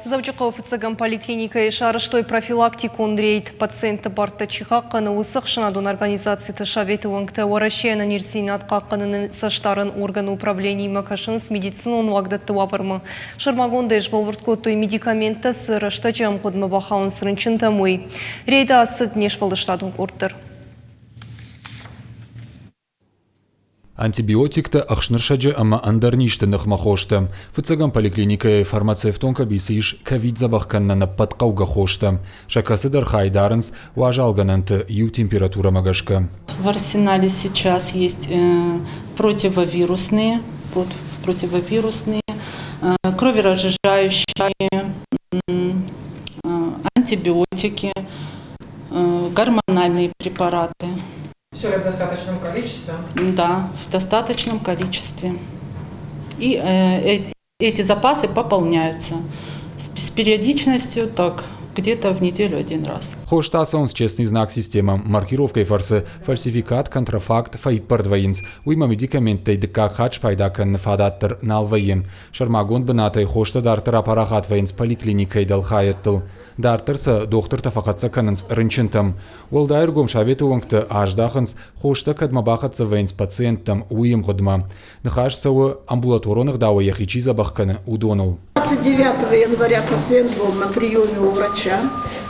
Дзӕуджыхъӕуы фыццӕгӕм поликлиникӕйы сарӕзтой профилактикон рейд. Пациентты бартӕ чи хъахъхъӕны, уыцы ӕхсӕнадон организациты советы уӕнгтӕ Уӕрӕсейы ӕнӕниздзинад хъахъхъӕныны цӕстдарӕн органы управлениимӕ кӕсынц медицинон уагдӕтты уавӕрмӕ. Сӕрмагондӕй сбӕлвырд кодтой, медикаменттӕ цы рӕстӕджы ӕмгъуыдмӕ бахауынц рынчынтӕм, уый. Рейды ацыд не сфӕлдыстадон къорд дӕр. Антибиотиктӕ, ӕхснырсӕджы ӕмӕ ӕндӕр низты ныхмӕ хостӕ. Фыццӕгӕм поликлиникӕйы фармацевтон къӕбицы ис ковид дзӕбӕх кӕнынӕн ӕппӕт хъӕугӕ хостӕ. Сӕ кӕцыдӕр хай дарынц уазалгӕнӕнты иу температурӕмӕ гӕсгӕ. В арсенале сейчас есть противовирусные, вот, противовирусные, кроверазжижающие, антибиотики, гормональные препараты. Все ли в достаточном количестве? Да, в достаточном количестве. И эти запасы пополняются с периодичностью так где-то в неделю один раз. Хостӕ цӕуынц честный знак системӕ маркировкӕйы фӕрцы фальсификат, контрафакт фӕиппӕрд вӕййынц. Уыимӕ медикаменттӕй дыккаг хатт спайда кӕныны фадат дӕр нал вӕййы. Сӕрмагонд бынатӕй хостӕ дарддӕр апарахат вӕййынц поликлиникӕйы дӕлхайӕдтыл. Дарддӕр сӕ дохтыртӕ фӕхӕццӕ кӕнынц рынчынтӕм. Уӕлдай ӕргом советы уӕнгтӕ аздахынц, хостӕ кӕдмӕ бахӕццӕ вӕййынц пациенттӕм, уый ӕмгъуыдмӕ. Ныхас цӕуы, амбулаторон ӕгъдауӕй йӕхи чи дзӕбӕх кӕны, уыдоныл. 29 января пациент был на приеме у врача.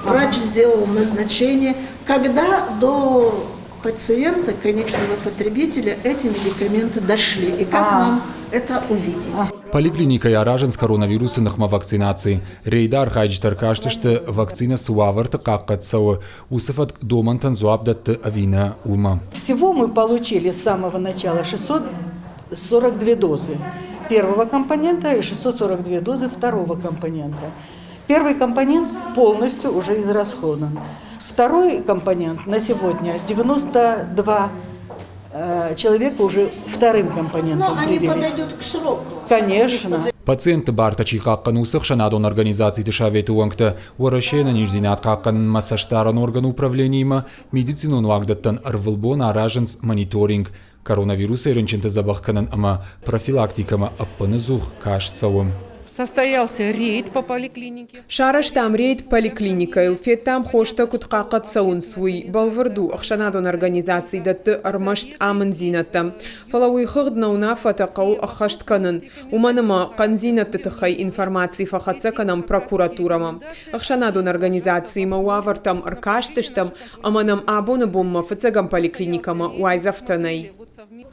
Врач сделал назначение, когда до пациента, конечного потребителя, эти медикаменты дошли. И как нам это увидеть? Поликлиникӕйы аразынц коронавирусы ныхмӕ вакцинаци. Рейды архайджытӕ ӕркастысты, вакцинӕ цы уавӕрты хъахъхъӕд цӕуы, уыцы фӕтк домӕнтӕн дзуапп дӕтты ӕви нӕ, уымӕ. Всего мы получили с самого начала 642 дозы первого компонента и 642 дозы второго компонента. Первый компонент полностью уже израсходован. Второй компонент на сегодня 92 человека уже вторым компонентом Но они привились. подойдут к сроку. Конечно. Пациентты бартӕ чи хъахъхъӕны, уыцы ӕхсӕнадон организациты советы уӕнгтӕ Уӕрӕсейы ӕнӕниздзинад хъахъхъӕнынмӕ цӕстдарӕн органы управлениимӕ медицинон уагдӕттӕн ӕрвылбон аразынц мониторинг. Коронавирусӕй рынчынты дзӕбӕх кӕнын ӕмӕ профилактикӕмӕ ӕппынӕдзух каст цӕуы. Состоялся рейд по поликлинике. Сарӕзтам рейд поликлиникӕйыл, федтам хостӕ куыд хъахъхъӕд цӕуынц, уый. Бӕлвырд у, ӕхсӕнадон организаци дӕтты ӕрмӕст амынддзинӕдтӕ. Фӕлӕ уый хыгъд нӕ уынаффӕтӕ хъӕуы ӕххӕст кӕнын, уымӕн ӕмӕ хъӕндзинӕдты тыххӕй информаци фӕхӕццӕ кӕнӕм прокуратурӕмӕ. Ӕхсӕнадон организациимӕ уавӕртӕм ӕркастыстӕм ӕмӕ нӕм абоны бонмӕ фыццӕгӕм поликлиникӕмӕ уайдзӕфтӕ нӕй.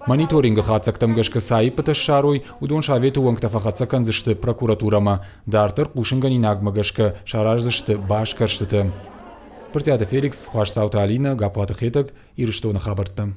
Мониторингы хатдзӕгтӕм гӕсгӕ цы аиппытӕ ссарой, уыдон советы уӕнгтӕ фӕхӕццӕ кӕндзысты прокуратурӕмӕ. Дарддӕр хъусынгӕнинагмӕ гӕсгӕ сараздзысты басгӕрстытӕ. Брытъиаты Феликс, Хуасдзауты Алинӕ, Гаппуаты Хетӕг, Ирыстоны хабӕрттӕ.